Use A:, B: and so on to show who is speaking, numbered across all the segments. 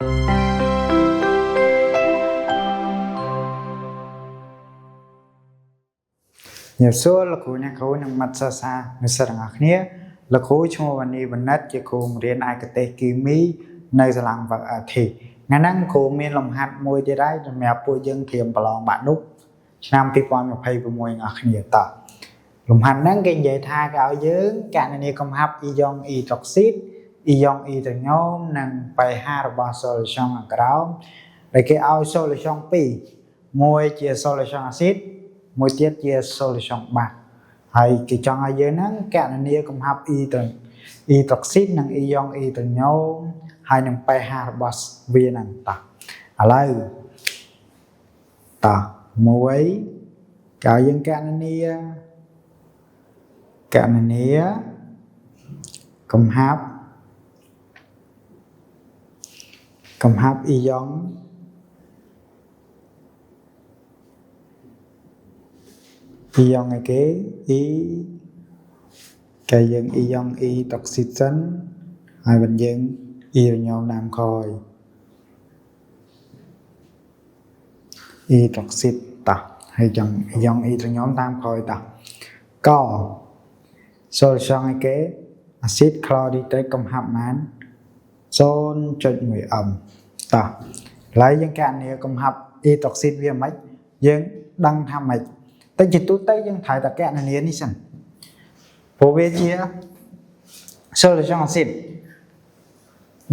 A: ជំរាបសួរលោកគ្រូអ្នកគ្រូនិងមិត្តសិស្សានិស្សិតទាំងអស់គ្នាលោកគ្រូឈ្មោះវណ្ណីវណ្ណិតជាគ្រូបង្រៀនឯកទេសគីមីនៅសាលាវឹកអាធីថ្ងៃហ្នឹងគ្រូមានលំហាត់មួយទៀតហើយសម្រាប់ពួកយើងត្រៀមប្រឡងបាក់ឌុបឆ្នាំ2026ទាំងអស់គ្នាតោះលំហាត់ហ្នឹងគេនិយាយថាគេឲ្យយើងកណនាកំហាប់អ៊ីយ៉ុងអ៊ីដ្រុកស៊ីតអ៊ីយ៉ុងអ៊ីដ្រូញ៉ូមនិង pH របស់ solution ខាងក្រោមដែលគេឲ្យ solution ពីរមួយជា solution acid មួយទៀតជា solution បាសហើយគេចង់ឲ្យយើងហ្នឹងកណនាកំហាប់អ៊ីដ្រុកស៊ីតនិងអ៊ីយ៉ុងអ៊ីដ្រូញ៉ូមហើយនឹង pH របស់វាហ្នឹងតោះឥឡូវតោះមួយគេឲ្យយើងកណនាកណនាកំហាប់កំហាប់អ៊ីយ៉ុងអ៊ីយ៉ុងអីគេអ៊ីគេយើងអ៊ីយ៉ុងអ៊ីតុកស៊ីតសិនហើយវិញយើងអ៊ីរញោមតាមក្រោយអ៊ីតុកស៊ីតតោះហើយចង់អ៊ីយ៉ុងអ៊ីត្រញោមតាមក្រោយតោះក solution អីគេអាស៊ីតក្លរីត្រិកកំហាប់ម៉ាន 0.1 m តោះឥឡូវយើងកណនាកំហាប់អ៊ីតុកស៊ីតវាមិនយើងដឹងថាម៉េចតែជាទូទៅយើងត្រូវតែកណនានេះសិនព្រោះវាជា solution acid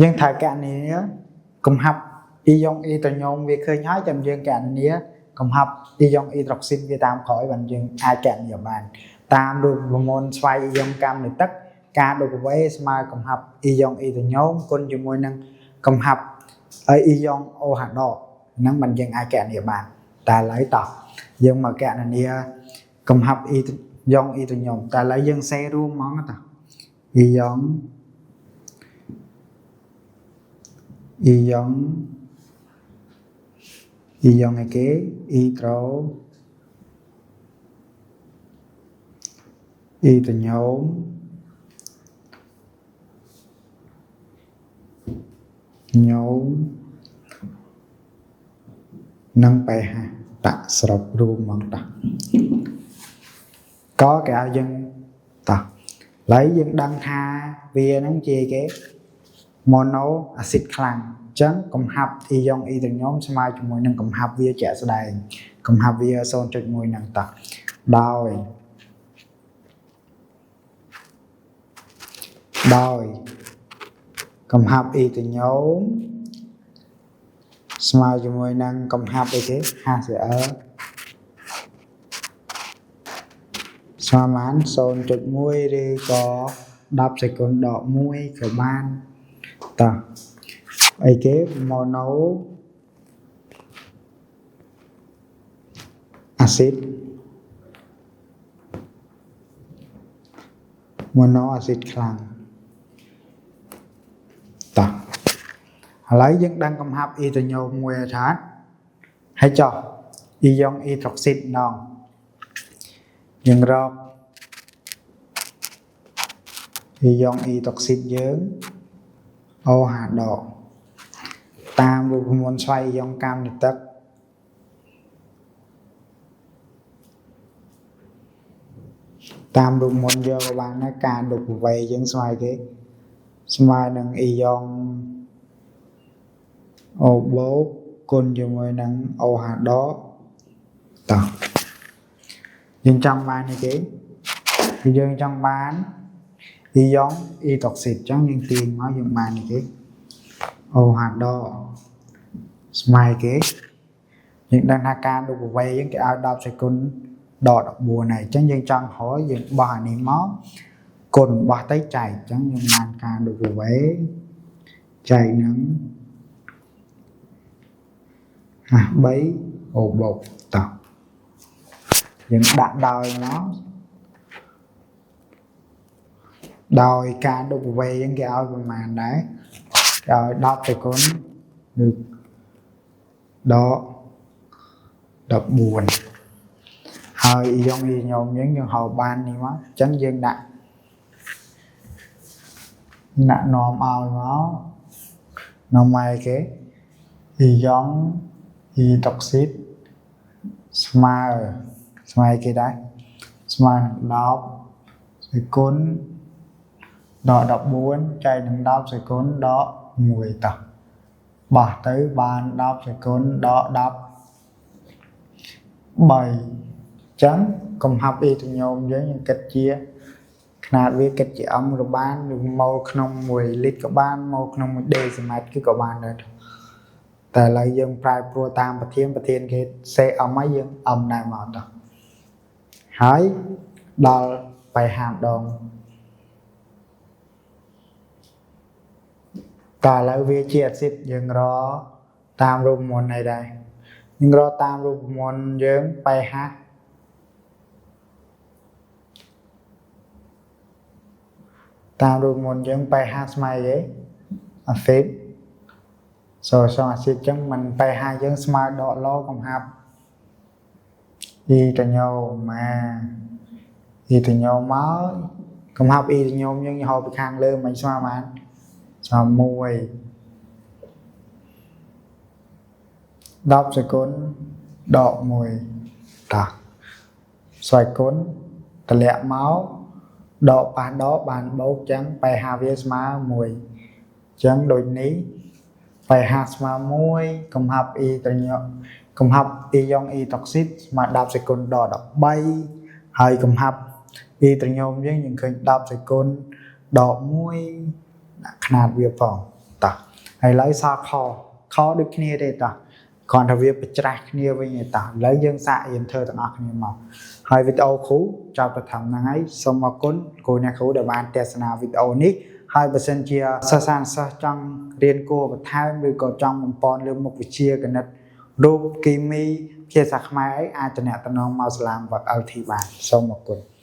A: យើងត្រូវកណនាកំហាប់អ៊ីយ៉ុងអ៊ីត្រញោមវាឃើញហើយចាំយើងកណនាកំហាប់អ៊ីយ៉ុងអ៊ីដ្រុកស៊ីតវាតាមក្រោយបានយើងអាចកណនាបានតាមរូបមន្តស្វ័យអ៊ីយ៉ុងកម្មនៃទឹកការដូបវេស្មើកំហាប់អ៊ីយ៉ុងអ៊ីត្រញោមគុណជាមួយនឹងកំហាប់អ៊ីយ៉ុងអូហាដកហ្នឹងបានយើងអាចកណនាបានតែឥឡូវតោះយើងមកកណនាកំហាប់អ៊ីយ៉ុងអ៊ីត្រញោមតែឥឡូវយើងសេរួមហ្មងតោះអ៊ីយ៉ុងអ៊ីយ៉ុងអ៊ីយ៉ុងអីគេអ៊ីត្រូអ៊ីត្រញោមញោមនិង pH ដាក់សរុបរួមហ្មងតោះក៏គេឲ្យយើងតោះឥឡូវយើងដឹងថាវាហ្នឹងជាគេ mono អាស៊ីតខ្លាំងអញ្ចឹងកំហាប់អ៊ីយ៉ុងអ៊ីត្រញោមស្មើជាមួយនឹងកំហាប់វាជាក់ស្ដែងកំហាប់វា 0.1 ហ្នឹងតោះដោយដោយកំហាប់អ៊ីត្រញោមស្មើជាមួយនឹងកំហាប់អីគេ HCl ស្មើបាន 0.1 ឬក៏10សេគុណដក1ក៏បានតោះអីគេ mono acid mono acid ខ្លាំងតោះឥឡូវយើងដឹងកំហាប់អ៊ីដ្រូញ៉ូមមួយហើយថាហើយចោះអ៊ីយ៉ុងអ៊ីដ្រុកស៊ីតម្ដងយើងរកអ៊ីយ៉ុងអ៊ីដ្រុកស៊ីតយើងអូហាដកតាមរូបមន្តស្វ័យអ៊ីយ៉ុងកម្មនៃទឹកតាមរូបមន្តយកក៏បានដែរការដុបវ័យយើងស្មើគេស្មើនឹងអ៊ីយ៉ុងអូបូកគុណជាមួយនឹងអូហាដកតោះយើងចង់បាននេះគេគឺយើងចង់បានអ៊ីយ៉ុងអ៊ីតុកស៊ីតអញ្ចឹងយើងទាញមកយើងបាននេះគេអូហាដកស្មើគេយើងដឹងថាការដុបវ័យយើងគេឲ្យ10សេគុណដក14ហើយអញ្ចឹងយើងចង់រយយើងបោះអានេះមកគុណបោះទៅចែកអញ្ចឹងយើងបានការដុបវ័យចែកនឹង H3 អូបូកតោះយើងដាក់ដោយមកដោយការដុបវ័យយើងគេឲ្យប្រមាណដែរគេឲ្យ10សេគុណឬដក14ហើយអ៊ីយ៉ុងអ៊ីញោមយើងយើងហៅបាននេះមកអញ្ចឹងយើងដាក់ដាក់នាំឲ្យមកនាំមកគេ អ៊ីយ៉ង់អ៊ីដុកស៊ីតស្មើស្មើគេដែរស្មើនឹង10សេគុណដក14ចែកនឹង10សេគុណដក1តោះបោះទៅបាន10សេគុណដក13អញ្ចឹងកំហាប់អ៊ីតញោមយើងយើងគិតជាខ្នាតវាគិតជាអមក៏បានឬម៉ូលក្នុង1លីត្រក៏បានម៉ូលក្នុង1ដេស៊ីម៉ែត្រគឺក៏បានដែរតែឥឡូវយើងប្រែប្រួលតាមប្រធានប្រធានគេសេអមហើយយើងអមដែរមកតោះហើយដល់បៃហាម្ដងតើឥឡូវវាជាអាស៊ីតយើងរកតាមរូបមន្តអីដែរយើងរកតាមរូបមន្តយើងបៃហាតាមរូបមន្តយើងបៃហាស្មើគេអាស៊ីតសូសងអាស៊ីតចឹងមិនបៃហាយើងស្មើដកឡកំហាប់អ៊ីតញោម៉ាអ៊ីតញោមកកំហាប់អ៊ីតញោមយើងហៅពីខាងលើមិនស្មើបានស្មើ1 10សេគុណដក1តោះស្វ័យគុណតម្លាក់មកដកប៉ះដកបានបូកចឹងបៃហាវាស្មើ1ចឹងដូចនេះបៃហាស្មើ1កំហាប់អ៊ីត្រញកំហាប់អ៊ីយ៉ុងអ៊ីតុកស៊ីតស្មើ10សេគុណដក13ហើយកំហាប់អ៊ីត្រញោមយើងយើងឃើញ10សេគុណដក1ដាក់ខ្នាតវាផងតោះហើយឡើយសល់ខខដូចគ្នាទេតោះគ្រាន់តែវាប្រច្រាស់គ្នាវិញឯតោះឥឡូវយើងសាករៀនធ្វើទាំងអស់គ្នាមកហើយវីដេអូគ្រូចប់ទៅត្រឹមហ្នឹងហើយសូមអរគុណគ្រូអ្នកគ្រូដែលបានទស្សនាវីដេអូនេះហើយបើសិនជាសិស្សានុសិស្សចង់រៀនគួរបន្ថែមឬក៏ចង់បំពន់លើមុខវិជ្ជាគណិតរូបគីមីភាសាខ្មែរអីអាចទំនាក់ទំនងមកសាលាវត្ត LT បានសូមអរគុណ។